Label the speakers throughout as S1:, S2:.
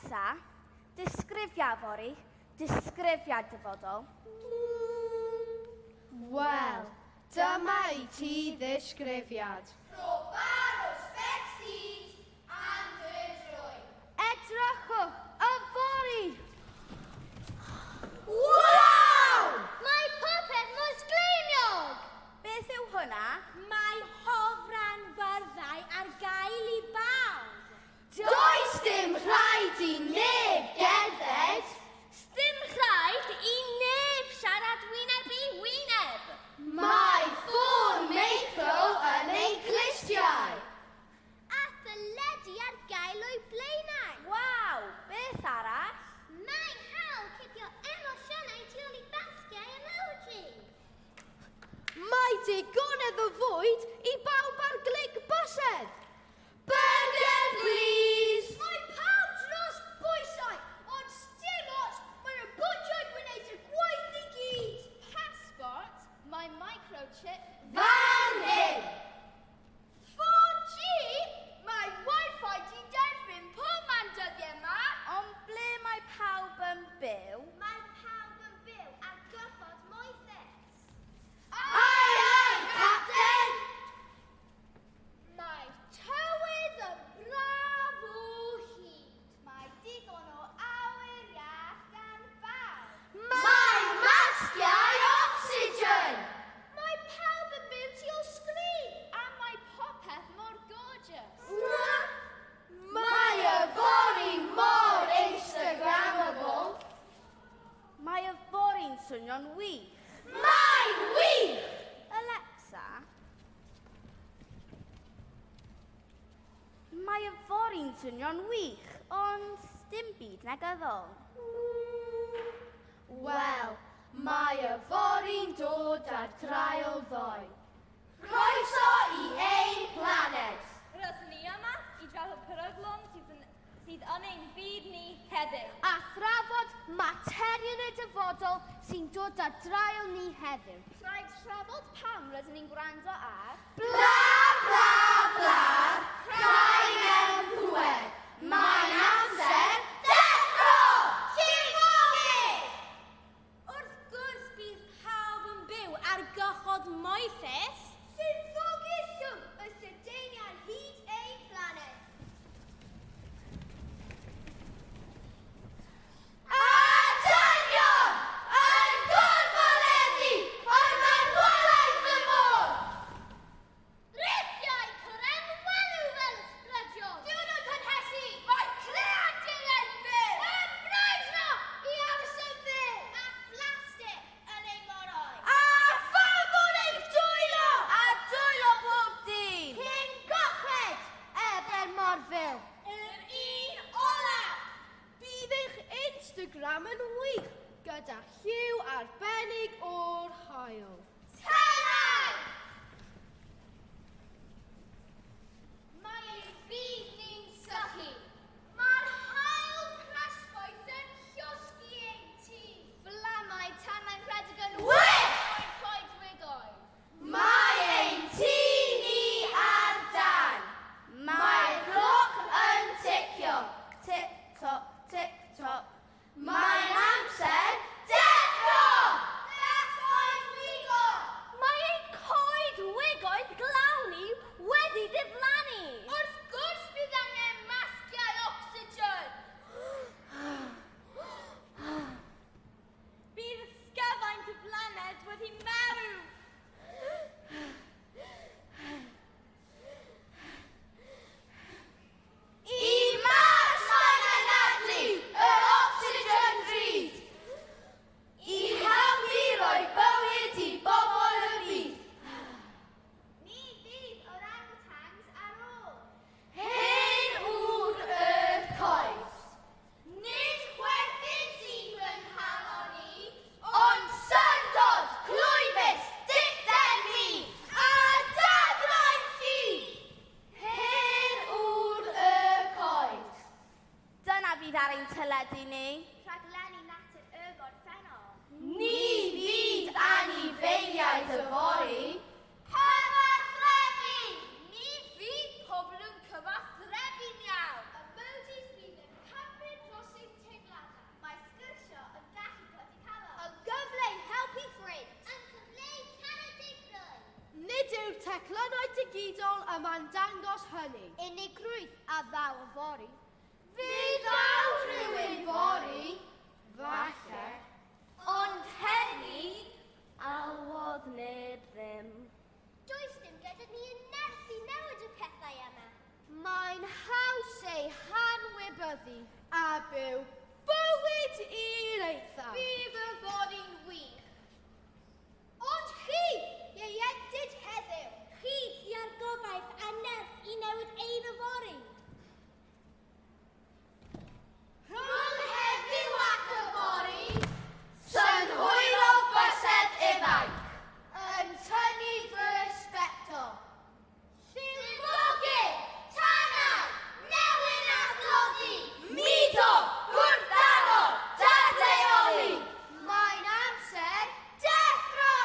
S1: Alexa, disgrifia fory, disgrifia dyfodol.
S2: Wel, dyma i ti ddisgrifiad.
S3: Rho bar o sbectid am dy drwyn.
S1: Edrychwch, yfory!
S3: Waw! Mae popeth mor sgleiniog!
S1: Beth yw hwnna?
S4: Mae hofran fyrddau ar gael i bawb.
S2: Does dim rhaid i neb gerdded.
S4: Sdim rhaid i neb siarad wyneb i wyneb.
S2: Mae ffôn meicro yn ein clustiau.
S3: A theledu ar gael o'u blaenau.
S1: Waw, beth arall?
S3: Mae'n hawdd cipio emosiynau tu ôl i fasgiau emoji.
S2: Mae digonedd o fwyd i bawb ar glic bysedd. Burger, please!
S3: Mae pawb dros bwysau, ond sdim ots, mae robotiaid gwneud y gwaith i gyd.
S5: Passport, mae microchip
S2: Fan hyn!
S5: 4G, mae Wi-Fi di derbyn pob man dyddiau yma.
S1: Ond ble mae pawb yn byw?
S3: Mae pawb yn byw ar gychod moethus.
S2: Aye, aye, Captain!
S5: Mae tywydd yn braf o hyd.
S3: Mae digon o awyr iach gan bawb.
S2: Mae masgiau ocsigen!
S5: Mae pawb yn byw tu ôl sgrin. A mae popeth mor gorgeous.
S2: Mae yfory mor Instagrammable.
S1: Mae yfory'n swnio'n wych.
S2: Mae'n wych!
S1: Alexa, mae yfory'n swnio'n wych, ond dim byd negyddol.
S2: Wel, mae yfory'n dod ar draul ddoe. Croeso i ein planed!
S5: Rydyn ni yma i drafod peryglon sydd yn, sydd yn ein byd ni heddiw.
S4: A thrafod materion y dyfodol sy'n dod ar draul ni heddiw.
S5: Rhaid trafod pam rydyn ni'n gwrando ar
S2: Bla, bla, bla, rhai mewn pŵer. Mae'n amser deffro!
S3: Llifogydd!
S4: Wrth gwrs bydd pawb yn byw ar gychod moethus.
S3: Llifogydd llwm y lledaenu ar hyd ein planed.
S2: A dynion yn gorfoleddu o'r marwolaeth y môr!
S3: Riffiau cyrraedd welw fel ysbrydion. Diwrnod cynhesu, mae creaduriaid byw yn brwydro i aros yn fyw. A phlastig yn ei moroi.
S2: A ffagwn eich dwylo!
S1: A dwylo pob dyn!
S4: Cyn goched Eben Morfil.
S3: Yr un olaf.
S2: Bydd eich Instagram yn wych gyda lliw arbennig o'r haul.
S3: Tenau! Mae ein byd ni'n sychu. Mae'r haul crasboeth yn llosgi ein tŷ. Fflamau tanau'n rhedeg yn
S2: Wych!
S5: o'r coedwigoedd.
S2: Mae ein tŷ ni ar dan. Mae'r cloc yn ticio.
S1: Tick tock, tick tock.
S2: Mae'n amser deffro!
S3: Coedwigo!
S4: Mae ein coedwigoedd glaw ni wedi diflannu.
S5: Wrth gwrs bydd angen masgiau ocsigen. Bydd ysgyfaint y blaned wedi marw.
S2: I Mars mae'n anadlu yr ocsigen drud. I helpu roi bywyd i bobl y byd.
S3: Ni fydd orangutans ar ôl.
S2: Hen ŵr y coed.
S3: Nid chwerthin sy'n fy nghalon i,
S2: Ond syndod, clwyfus, dicter mi, a dagrau llu. Hen ŵr y coed.
S1: Dyna fydd ar ein teledu ni.
S3: Rhaglenni natur y gorffennol.
S2: Ni fydd anifeiliaid yfory.
S3: Cyfathrebu! Ni fydd pobl yn cyfathrebu'n iawn. Emojis fydd yn cymryd dros
S2: digidol yma'n dangos hynny.
S3: Unigrwydd a ddaw yfory.
S2: Fe ddaw rhywun fory, falle.
S1: Ond heddi, alwodd neb ddim.
S3: Does dim gyda ni y nerth i newid y pethau yma.
S2: Mae'n haws ei hanwybyddu a byw bywyd i'r eithaf.
S5: Bydd yfory'n wych. Ond chi, ieuenctid heddiw.
S4: Chi sydd â'r gobaith a nerth i newid ein yfory.
S2: Rhwng heddiw ac yfory, synhwyro bysedd ifanc. Yn tynnu fy sbectol.
S3: Llifogydd, tanau, newyn a thlodi.
S2: Mudo, gwrthdaro, dadleoli. Mae'n amser deffro.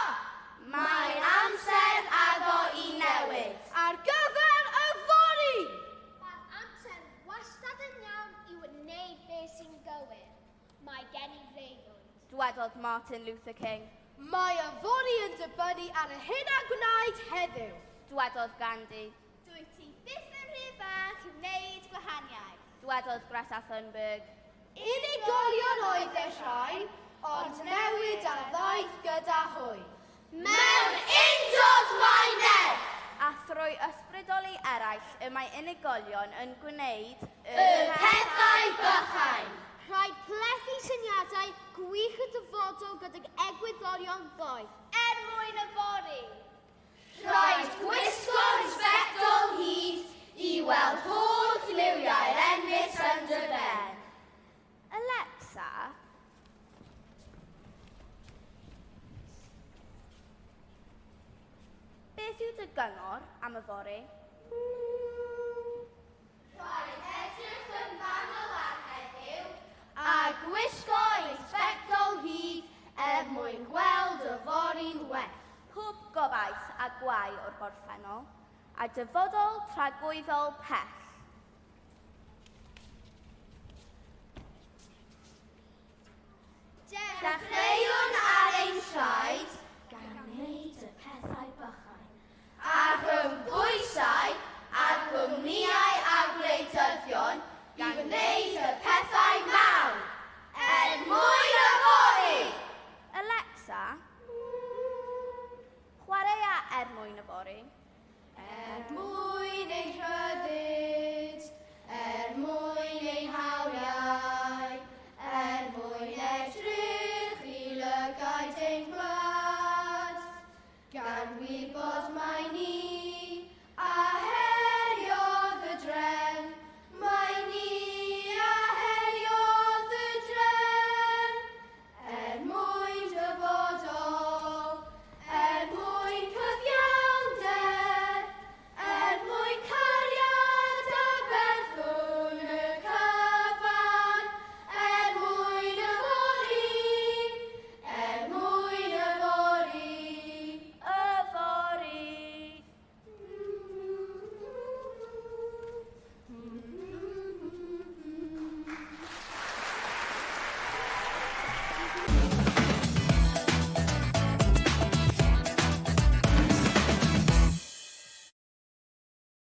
S1: Mae'n amser addo i newid.
S2: Ar gyfer yfory!
S3: Mae'r amser wastad yn iawn i wneud beth sy'n gywir. Mae gen i freuddwyd.
S1: Dwedodd Martin Luther King.
S2: Mae yfory yn dibynnu ar y hyn a gwnaed heddiw.
S1: Dwedodd Gandhi.
S5: Dwyt ti byth yn rhy fach i wneud gwahaniaeth.
S1: Dwedodd Greta Thunberg.
S2: Unigolion oedd y rhain, ond newid a ddaeth gyda hwy.
S1: Mewn undod mae nerth! A thrwy ysbrydoli eraill y mae unigolion yn gwneud
S2: y pethau bychain.
S3: Rhaid plethu syniadau gwych y dyfodol gydag egwyddorion ddoe.
S5: Er mwyn yfory.
S2: Rhaid gwisgo'r sbectol hud i weld holl liwiau'r enfys yn dy ben.
S1: Alexa, beth yw dy gyngor am yfory?
S2: Rhaid edrych yn fanwl ar heddiw a gwisgo ein sbectol hud er mwyn gweld yfory'n well.
S1: Pob gobaith a gwae o'r gorffennol, a dyfodol tragwyddol pell.
S3: Dechreuodd